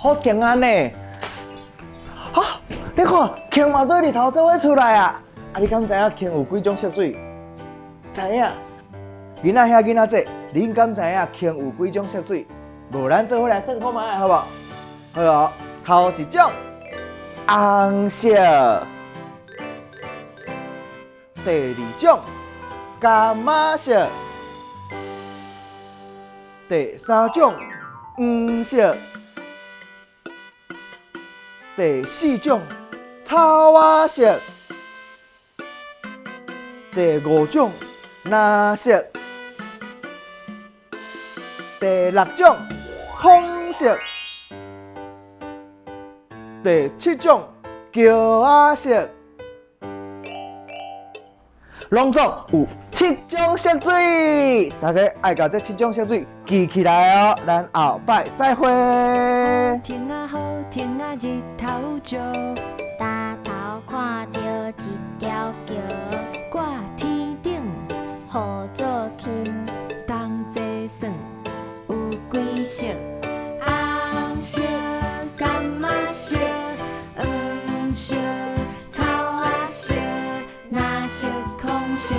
好平安呢。哈，你看，鰭嘛對日頭做伙出來啊！啊，你敢知影鰭有幾種色水？知影？囡仔兄囡仔姊，恁敢知影鰭有幾種色水？無，咱做伙來算看覓，好無？好哦，頭一種紅色，第二種柑仔色，第三種黃色，第四種草仔色，第五種藍色，第六種紅色，第七種轎仔色，攏總有七種色水，大家愛共這七種色水記起來哦。咱後擺再會。天啊好天啊，日頭照，擔頭看著一條橋，掛天頂，號做鰭，同齊算有幾色？紅色、柑仔色、黃色、草仔色、藍色、紅色、